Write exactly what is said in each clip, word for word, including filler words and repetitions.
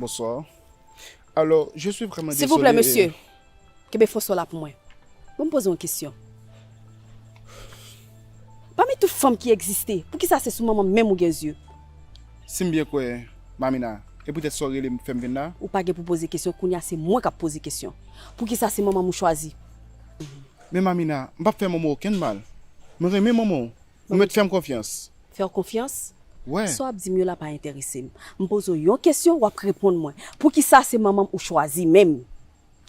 Bonsoir. Alors, je suis vraiment Silvouplè, désolé. mesye, kenbe fòs la pou mwen. Bon, m poze yon kesyon. Pami tout fanm ki egziste, poukisa se sou manman m menm ou gen zye? Si m byen kwè, Mamina, e poutèt sa w rele m fè m vin la? Ou pa gen pou poze kesyon, kounye a se mwen k ap poze kesyon. Poukisa se manman m ou chwazi? Men Mamina, m p ap fè manman w okenn mal. Mwen renmen manman w. Ou mèt fè m konfyans. Fè w konfyans? Wè. Sa w ap di m yo la pa enterese m. M poze w yon kesyon, w ap reponn mwen. Poukisa se manman m ou chwazi menm?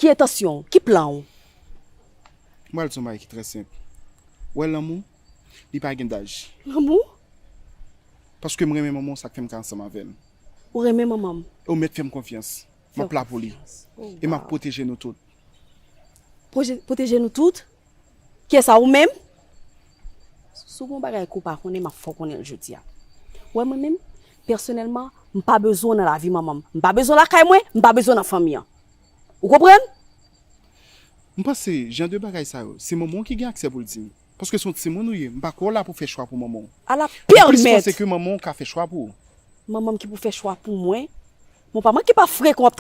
Ki entansyon w? Ki plan w? Mwen al di w yon bagay ki trè senp. Wè, lanmou, li pa gen daj. Lanmou? Paske m renmen manman w, sa k fè m ka ansanm avè l. Ou renmen manman m? E w mèt fè m konfyans. M ap la pou li. Oh, E m ap wow. Pwoteje nou tout. Pwoje- Pwoteje nou tout? Kiyès sa, ou menm? Si w gen yon bagay ke w pa konnen, m ap fè w konnen l jodi a. Wè, mwen menm, pèsonèlman, m pa bezwen w nan lavi manman m. M pa bezwen w lakay mwen, m pa bezwen w nan fanmi an. Ou konprann? M panse, jan de bagay sa yo, se manman w ki gen aksè pou l di m. Paske se yon timoun ou ye, m pa kwè w la pou fè chwa pou manman w. A la Mwen plis pèmèt panse ke manman w ka fè chwa pou ou. Manman m ki pou fè chwa pou mwen. Bon, pa mwen ki pa frekan, w ap